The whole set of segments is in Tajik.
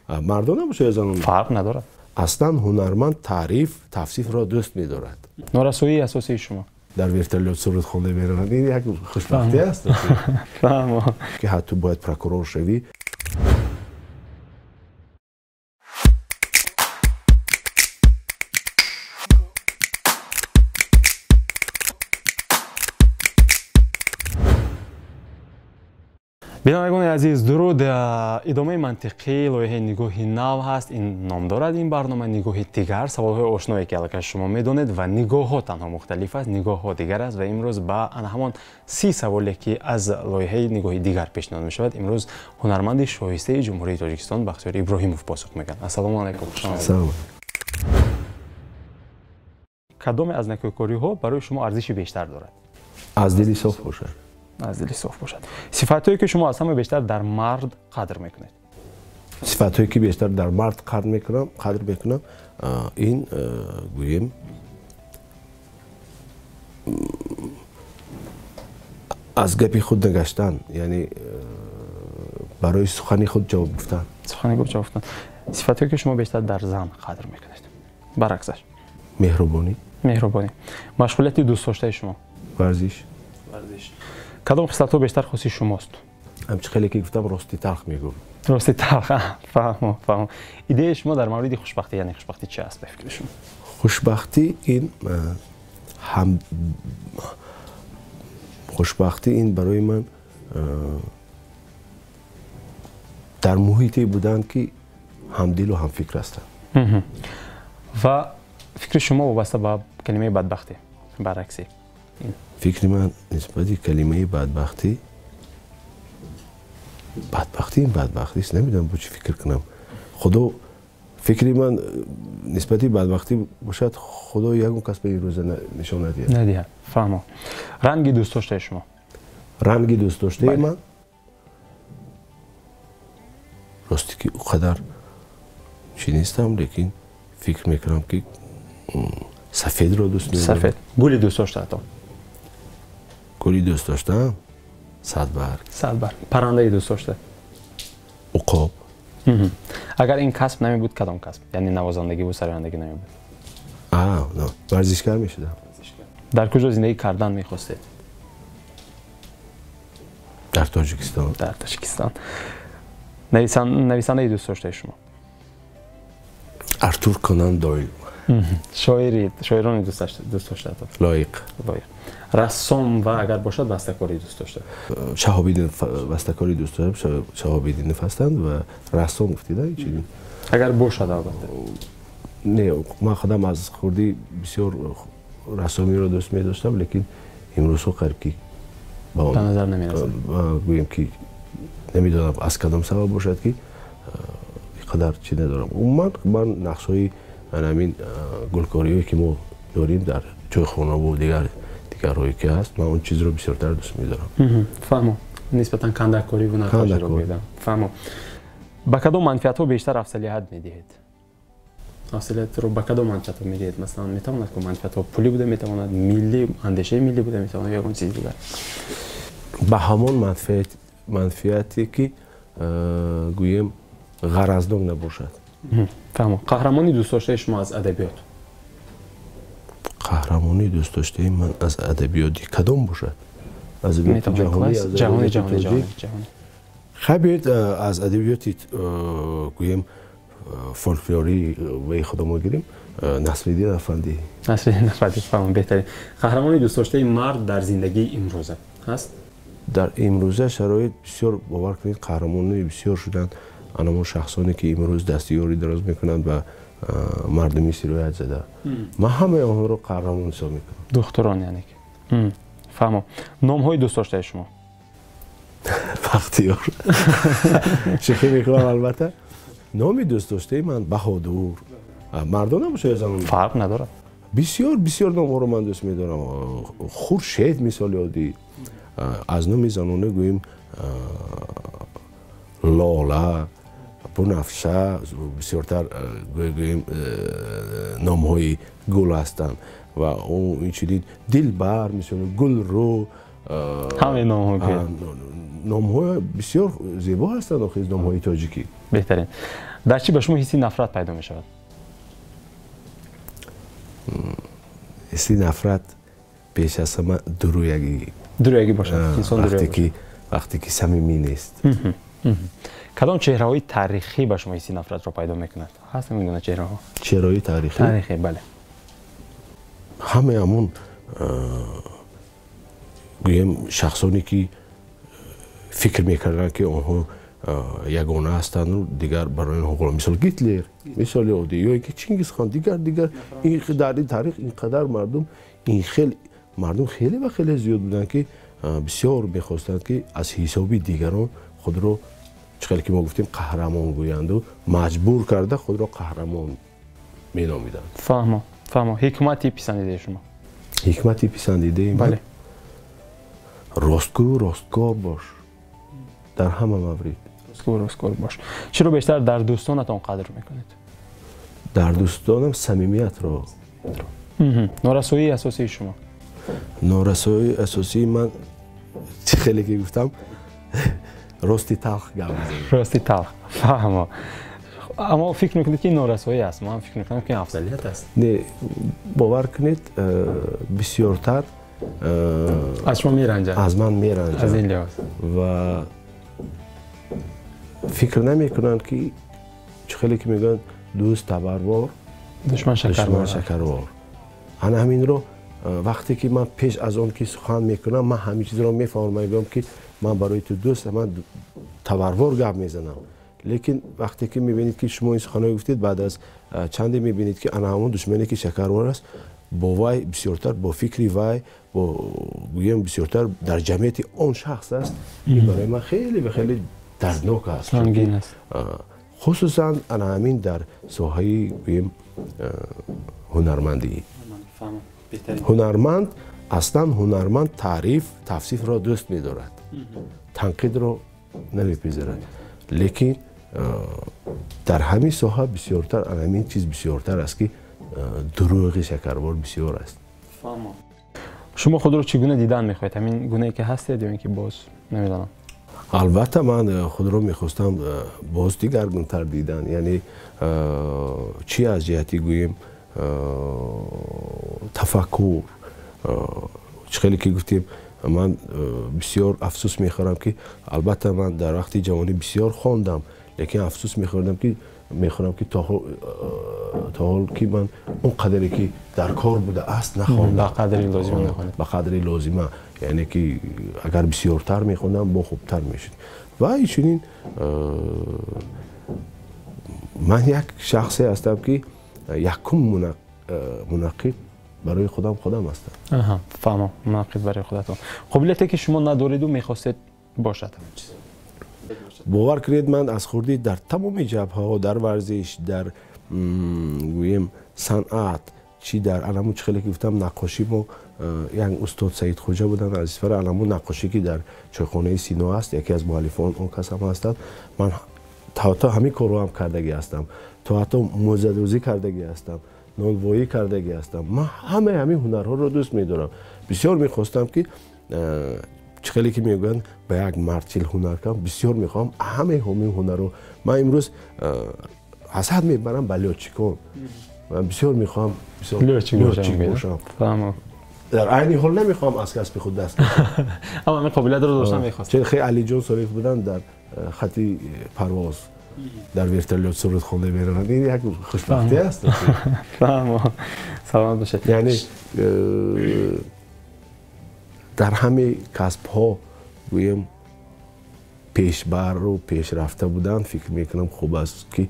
Мардон набошад ё занон? Фарқ надорад. Аслан ҳунарманд таъриф, тавсифро дӯст медорад. Норасоии асосии шумо? Дар вертолёт суруд хонда мераванд. Ин як хушбахтӣ аст. Фаҳмо. Ки ҳатто бояд прокурор шавӣ. Бинандагони азиз, дуруд. Идомаи мантиқии лоиҳаи нигоҳи нав ҳаст. Ин ном дорад ин барнома нигоҳи дигар. Саволҳои ошное ки аллакай шумо медонед ва нигоҳҳо танҳо мухталиф аст, нигоҳҳо дигар аст ва имрӯз ба ана ҳамон 30 саволе ки аз лоиҳаи нигоҳи дигар пешниҳод мешавад, имрӯз ҳунарманди шоистаи Ҷумҳурии Тоҷикистон Бахтиёр Иброҳимов посух мекунад. Ассалому алайкум. Салом. Кадоме аз некӯкориҳо барои шумо арзиши бештар дорад? Аз дили соф бошад. Аз дили соф бошад. Сифатҳое ки шумо аз ҳама бештар дар мард қадр мекунед? Сифатҳое ки бештар дар мард қадр мекунам, ин гӯем аз гапи худ нагаштан, яъне барои сухани худ ҷавоб гуфтан. Сухани худ ҷавоб гуфтан. Сифатҳое ки шумо бештар дар зан қадр мекунед? Баръаксаш. Меҳрубонӣ. Меҳрубонӣ. Машғулияти дӯстдоштаи шумо? Варзиш. Варзиш. Кадом хислатҳо бештар хоси шумост? Ҳамчи хеле ки гуфтам, рости талх мегӯм. Рости талх, фаҳмо, фаҳмо. Идеяи шумо дар мавриди хушбахтӣ, яъне хушбахтӣ чи аст ба фикри шумо? Хушбахтӣ ин ҳам хушбахтӣ ин барои ман дар муҳите будан ки ҳамдилу ҳамфикр ҳастам. Ва фикри шумо вобаста ба калимаи бадбахтӣ, баръакси? Фикри ман нисбати калимаи бадбахтӣ, бадбахтӣ ин бадбахтист, намедонам бо чӣ фикр кунам. Худо фикри ман нисбати бадбахтӣ бошад, Худо ягон кас ба ин рӯза нишон надиҳад. Надиҳад, фаҳмо. Ранги дӯстдоштаи шумо? Ранги дӯстдоштаи ман? Рости ки ӯ қадар чӣ нестам, лекин фикр мекунам ки сафедро дӯст медорам. Сафед. Гули дӯстдоштаатон? Гули дӯст доштаам? Садбарг. Садбарг. Паррандаи дӯст дошта? Уқоб. Агар ин касб намебуд, кадом касб? Яъне навозандагӣ сарояндагӣ намебуд? Варзишкар мешудам. Дар куҷо зиндагӣ кардан мехостед? Дар Тоҷикистон. Дар Тоҷикистон. Нависандаи дӯст доштаи шумо? Артур Конан Дойл. Шоири, шоирони дӯст доштаатон? Лоиқ. Лоиқ. Рассом ва агар бошад бастакорӣ дӯст дошта? Шаҳобиддин, бастакорӣ дӯст дорам, Шаҳобиддинов ҳастанд ва рассом гуфтида чӣ? Агар бошад албатта. Не, ман худам аз хурдӣ бисёр рассомиро дӯст медоштам, лекин имрӯзҳо қариб ки ба назар намерасад. Гӯем ки намедонам аз кадом сабаб бошад ки ин қадар чӣ надорам. Умуман ман нақшҳои ҳамин гулкориҳое ки мо дорем дар чойхонаву дигарҳое ки ҳаст, ман он чизро бисёртар дӯст медорам. Фаҳмо. Нисбатан кандакорӣ ва наққоширо медам. Фаҳмо. Ба кадом манфиатҳо бештар афзалият медиҳед? Афзалиятро ба кадом манфиатҳо медиҳед? Масалан, метавонад ки манфиатҳо пулӣ буда метавонад, миллӣ, андешаи миллӣ буда метавонад, ё ягон чизи дигар? Ба ҳамон манфиате ки гӯем ғаразнок набошад. Фаҳмо. Қаҳрамони дӯстдоштаи шумо аз адабиёт? Қаҳрамони дӯстдоштаи ман аз адабиёти кадом бошад? Аз адабиёти ҷаҳонӣ, аз адабиёти тоҷик? Хай биёед аз адабиёти гӯем фолклорӣ ваи худамон гирем, Насриддин Афандӣ. Насриддин Афандӣ, фаҳмам, беҳтарин. Қаҳрамони дӯстдоштаи мард дар зиндагии имрӯза ҳаст? Дар имрӯза шароит бисёр, бовар кунед, қаҳрамонони бисёр шуданд. Анамон шахсоне ки имрӯз дастиёрӣ дароз мекунанд ба мардуми сироят зада. Ман ҳамаи онҳоро қаҳрамон ҳисоб мекунам. Духтурон яъне ки. Фаҳмам. Номҳои дӯстдоштаи шумо? Бахтиёр. Шӯхӣ мекунам албатта. Номи дӯстдоштаи ман Баҳодур. Мардон набошад ё занон? Фарқ надорад. Бисёр бисёр номҳоро ман дӯст медорам. Хуршед мисоли оддӣ. Аз номи занона гӯем Лола, Бунафша, бисёртар гӯем номҳои гул ҳастанд ва инчунин Дилбар, мисол Гулрӯ, ҳамаи номҳо. Номҳо бисёр зебо ҳастанд, охир номҳои тоҷикӣ. Беҳтарин. Дар чӣ ба шумо ҳисси нафрат пайдо мешавад? Ҳисси нафрат пеш аз ҳама дурӯягӣ. Дурӯягӣ бошад. Инсон дурӯягӣ. Вақте ки самимӣ нест. Кадом чеҳраҳои таърихӣ ба шумо ҳисси нафратро пайдо мекунад? Ҳаст ҳамин гуна чеҳраҳо? Чеҳраҳои таърихӣ? Таърихӣ, бале. Ҳамаи ҳамон гӯем шахсоне ки фикр мекарданд ки онҳо ягона ҳастанду дигар барои онҳо ғулом, мисол Гитлер, мисоли оддӣ, ё ин ки Чингизхон, дигар дигар. Дар ин таърих ин қадар мардум, ин хел мардум хеле ва хеле зиёд буданд ки бисёр мехостанд ки аз ҳисоби дигарон худро, чӣ хеле ки мо гуфтем, қаҳрамон гӯянду маҷбур карда худро қаҳрамон меномиданд. Фаҳмо, фаҳмо. Ҳикмати писандидаи шумо? Ҳикмати писандидаи ман? Бале. Ростгӯ, росткор бош дар ҳама маврид. Ростгӯ, росткор бош. Чиро бештар дар дӯстонатон қадр мекунед? Дар дӯстонам самимиятро. Норасоии асосии шумо? Норасоии асосии ман, чӣ хеле ки гуфтам, рости талх гап мезанам. Рости талх. Фаҳмо. Аммо фикр мекунед ки норасоӣ аст? Ман фикр мекунам ки афзалият аст. Не, бовар кунед, бисёртар аз шумо меранҷад. Аз ман меранҷад. Аз ин лиҳоз. Ва фикр намекунанд ки чӣ хеле ки мегӯянд дӯст табарвор, душман шакарвор. Ана ҳаминро вақте ки ман пеш аз он ки сухан мекунам, ман ҳамин чизро мефаҳмам, мегӯям ки ман барои ту дӯст, ман табарвор гап мезанам. Лекин вақте ки мебинед ки шумо ин суханҳоро гуфтед, баъд аз чанде мебинед ки ана ҳамон душмане ки шакарвор аст, бо вай бисёртар, бо фикри вай, бо гӯем бисёртар дар ҷамъияти он шахс аст. Ин барои ман хеле ва хеле дарднок аст. Сангин аст. Хусусан ана ҳамин дар соҳаи гӯем ҳунармандӣ. Ҳунарманд аслан ҳунарманд таъриф, тавсифро дӯст медорад, танқидро намепазирад. Лекин дар ҳамин соҳа бисёртар ана ҳамин чиз бисёртар аст ки дурӯғи шакарвор бисёр аст. Шумо худро чӣ гуна дидан мехоҳед? Ҳамин гунае ки ҳастед ё ин ки боз намедонам? Албатта ман худро мехостам боз дигаргунтар дидан, яъне чӣ аз ҷиҳати гӯем тафаккур, чӣ хеле ки гуфтем, ман бисёр афсӯс мехӯрам ки албатта ман дар вақти ҷавонӣ бисёр хондам, лекин афсӯс мехӯрдам ки мехӯрам ки то ҳол ки ман он қадре ки дар кор буда аст нахондам. Ба қадри лозима нахондед. Ба қадри лозима, яъне ки агар бисёртар мехондам, бо хубтар мешуд. Ва инчунин ман як шахсе ҳастам ки якум мунаққид барои худам худам ҳастам. Аҳа, фаҳмам, мунаққид барои худатон. Қобилияте ки шумо надореду мехостед бошад ҳамин чиз? Бовар кунед, ман аз хурдӣ дар тамоми ҷабҳаҳо, дар варзиш, дар гӯем санъат, чӣ дар аламу чӣ хеле ки гуфтам наққошӣ, мо як устод Саид Хоҷа буданд аз Исфара, аламу наққошӣ ки дар чойхонаи Сино аст, яке аз муаллифон он кас ҳам ҳастанд. Ман то ҳамин корро ҳам кардагӣ ҳастам, то ҳатто мӯзадӯзӣ кардагӣ ҳастам, нонвоӣ кардагӣ ҳастам. Ман ҳамаи ҳамин ҳунарҳоро дӯст медорам. Бисёр мехостам ки чӣ хеле ки мегӯянд ба як мард чил ҳунар кам, бисёр мехоҳам ҳамаи ҳамин ҳунарро. Ман имрӯз ҳасад мебарам ба лётчикон. Ман бисёр мехоҳам лётчик бошам. Дар айни ҳол намехоҳам аз касби худ даст кашам. Аммо ҳамин қобилиятро доштан мехостед. Чун хеле Алиҷон Солиев буданд дар хати парвоз, дар вертолёт суруд хонда мераванд. Ин як хушбахтӣ аст. Фаҳмо. Саломат бошед. Яъне дар ҳамаи касбҳо гӯем пешбару пешрафта будан, фикр мекунам хуб аст ки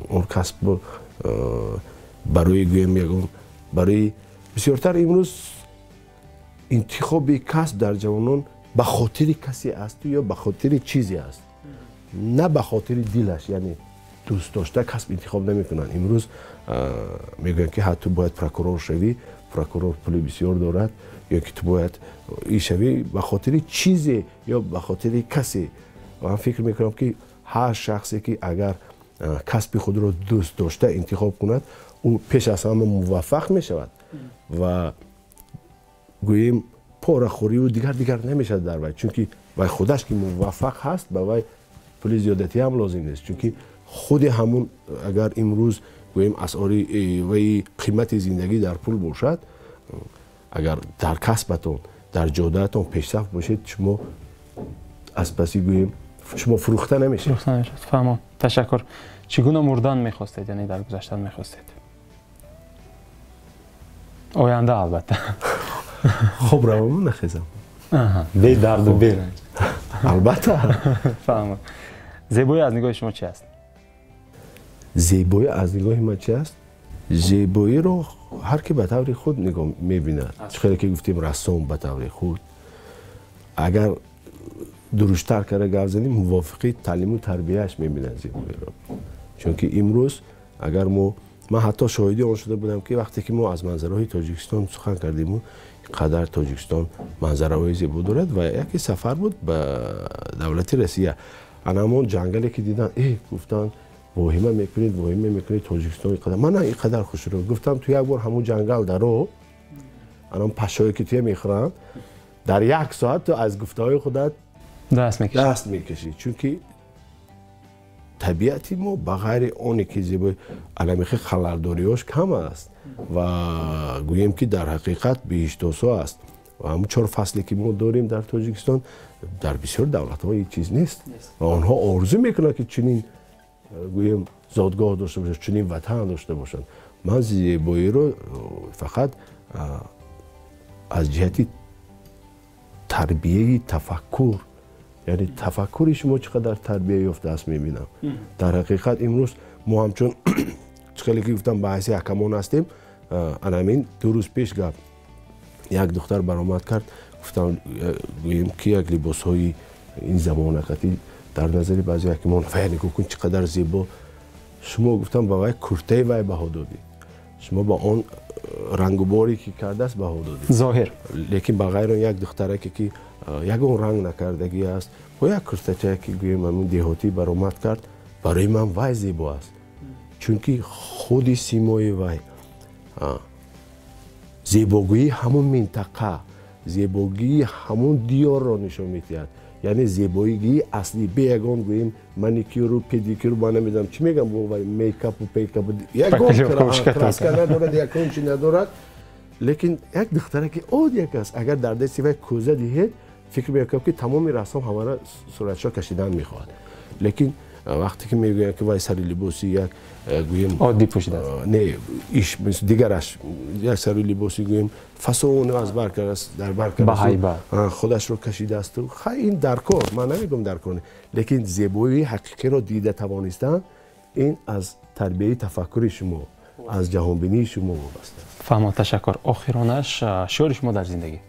он касб барои гӯем ягон барои бисёртар имрӯз интихоби касб дар ҷавонон ба хотири касе асту ё ба хотири чизе аст, на ба хотири дилаш, яъне дӯст дошта касб интихоб намекунанд. Имрӯз мегӯянд ки ҳа ту бояд прокурор шавӣ, прокурор пули бисёр дорад, ё ки ту бояд ин шавӣ ба хотири чизе ё ба хотири касе. Ман фикр мекунам ки ҳар шахсе ки агар касби худро дӯст дошта интихоб кунад, ӯ пеш аз ҳама муваффақ мешавад ва гӯем порахӯриву дигар дигар намешавад дар вай, чунки Вай худаш ки муваффақ ҳаст, ба вай пули зиёдатӣ ҳам лозим нест, чунки худи ҳамун агар имрӯз гӯем асъори ваи қимати зиндагӣ дар пул бошад, агар дар касбатон, дар ҷодаатон пешсаф бошед, шумо аз паси гӯем шумо фурӯхта намешавед. Фурӯхта намешавед. Фаҳмам. Ташаккур. Чӣ гуна мурдан мехостед, яъне дар гузаштан мехостед? Оянда албатта. Хоб раваму нахезам. Бе дарду бе ранҷ. Албатта. Фаҳмам. Зебоӣ аз нигоҳи шумо чи аст? Зебоӣ аз нигоҳи ман чи аст? Зебоиро ҳар ки ба таври худ нигоҳ мебинад. Чӣ хеле ки гуфтем, рассом ба таври худ. Агар дуруштар карда гап занем, мувофиқи таълиму тарбияаш мебинад зебоиро. Чунки имрӯз агар мо, ман ҳатто шоҳиди он шуда будам, ки вақте ки мо аз манзараҳои Тоҷикистон сухан кардему, қадар Тоҷикистон манзараҳои зебо дорад, ва яке сафар буд ба давлати Россия. Ана ҳамон ҷангале ки дидан, гуфтанд воҳима мекунед, воҳима мекунед, Тоҷикистон иқадар. Ман на иқадар хушро гуфтам, ту як бор ҳамон ҷангал даро, анам пашшое ки туя мехӯранд, дар як соат ту аз гуфтаҳои худат даст мекашӣ. Чунки табиати мо ба ғайри оне ки зебои аламихи халалдориҳош кам аст ва гӯем ки дар ҳақиқат биҳиштосо аст. Ва ҳамун чор фасле ки мо дорем дар Тоҷикистон, дар бисёр давлатҳо ҳеҷ чиз нест ва онҳо орзу мекунанд, ки чунин гӯем зодгоҳ дошта бошанд, чунин ватан дошта бошанд. Ман зебоиро фақат аз ҷиҳати тарбияи тафаккур, яъне тафаккури шумо чӣ қадар тарбия ёфтааст мебинам. Дар ҳақиқат имрӯз мо ҳамчун чӣ хеле ки гуфтам ба ҳайси ҳакамон ҳастем. Анамин 2 рӯз пеш гап як духтар баромад кард, гуфтам гӯем ки як либосҳои ин замонақатӣ дар назари баъзе ҳакимон, вай нигоҳ кун чӣ қадар зебо. Шумо гуфтам ба вай куртаи вай баҳо додед, шумо ба он рангуборе ки кардааст баҳо додед. Зоҳир. Лекин ба ғайр он як духтараке ки ягон ранг накардагӣ аст, бо як куртачае ки гӯем ҳамин деҳотӣ баромад кард, барои ман вай зебо аст. Чунки худи симои вай, зебогӯии ҳамон минтақа, зебогии ҳамон диёрро нишон медиҳад. Яъне зебоигии аслӣ, бе ягон гӯем маникюру педикюру, ман намедонам чӣ мегам, бо вай мейкапу пейкапу, ягон краска надорад, ягон чи надорад. Лекин як духтараки оддияк аст, агар дар дасти вай кӯза диҳед, фикр мекунам ки тамоми рассом ҳамаро суратшо кашидан мехоҳад. Лекин вақте ки мегӯянд ки вай сари либоси як гӯем оддӣ пӯшидааст, не иш дигараш як сари либоси гӯем фасоне аз бар кардааст, дар бар кардааст, худашро кашидааст. Хай, ин дар кор, ман намегӯям дар кор, лекин зебоии ҳақиқиро дида тавонистан ин аз тарбияи тафаккури шумо, аз ҷаҳонбинии шумо вобаста аст. Фаҳмам, ташаккур. Охиронаш, шиори шумо дар зиндагӣ?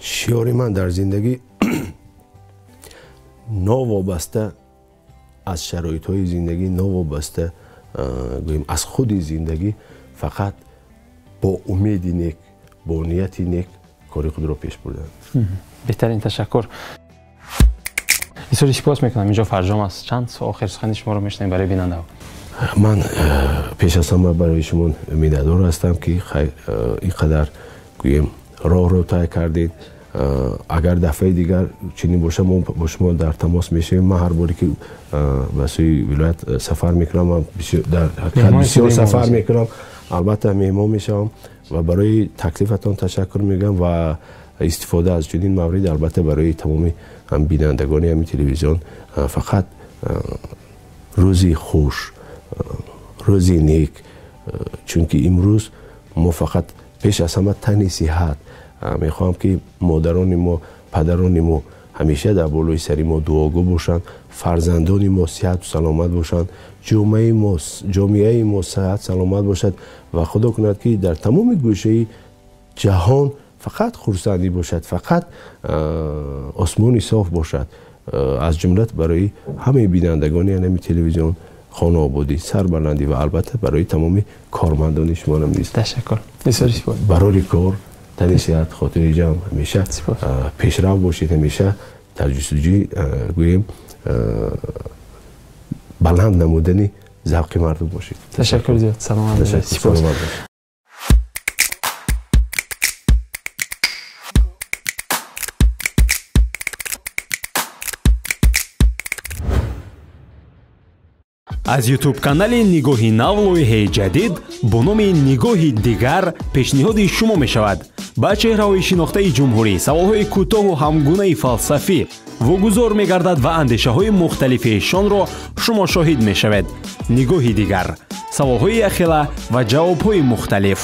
Шиори ман дар зиндагӣ новобаста аз шароитҳои зиндагӣ, новобаста гӯем аз худи зиндагӣ, фақат бо умеди нек, бо нияти нек кори худро пеш бурдан. Беҳтарин, ташаккур. Бисёри сипос мекунам. Инҷо фарҷом аст. Чанд охир сухани шуморо мешунавем барои бинандаҳо. Ман пеш аз ҳама барои шумо миннатдор ҳастам, ки ин қадар гӯем роҳро тай кардед. Агар дафъаи дигар чунин бошад, мо бо шумо дар тамос мешавем. Ман ҳар боре ки ба сӯи вилоят сафар мекунам, ман дар ҳақиқат бисёр сафар мекунам, албатта меҳмон мешавам ва барои таклифатон ташаккур мегӯям ва истифода аз чунин маврид албатта барои тамоми бинандагони ҳамин телевизион фақат рӯзи хуш, рӯзи нек, чунки имрӯз мо фақат пеш аз ҳама тани сиҳат мехоҳам, ки модарони мо, падарони мо ҳамеша дар болои сари мо дуогӯ бошанд, фарзандони мо сиҳату саломат бошанд, ҷомеаи мо сиҳат саломат бошад ва худо кунад, ки дар тамоми гӯшаи ҷаҳон фақат хурсандӣ бошад, фақат осмони соф бошад. Аз ҷумла барои ҳамаи бинандагони ҳамин телевизион хонаободӣ, сарбаландӣ ва албатта барои тамоми кормандони шумонам низ. Ташаккур. Бисёр сипос. Барори кор, тани сиҳат, хотири ҷамъ, ҳамеша пешрав бошед, ҳамеша дар ҷустуҷӯи гӯем баланд намудани завқи мардум бошед. Ташаккур зиёд. Саломат бошед. Саломат бошед. Аз YouTube-канали Нигоҳи нав лоиҳаи ҷадид бо номи Нигоҳи дигар пешниҳоди шумо мешавад. Ба чеҳраҳои шинохтаи ҷумҳурӣ саволҳои кӯтоҳу ҳамгунаи фалсафӣ вогузор мегардад ва андешаҳои мухталифи эшонро шумо шоҳид мешавед. Нигоҳи дигар, саволҳои яхела ва ҷавобҳои мухталиф.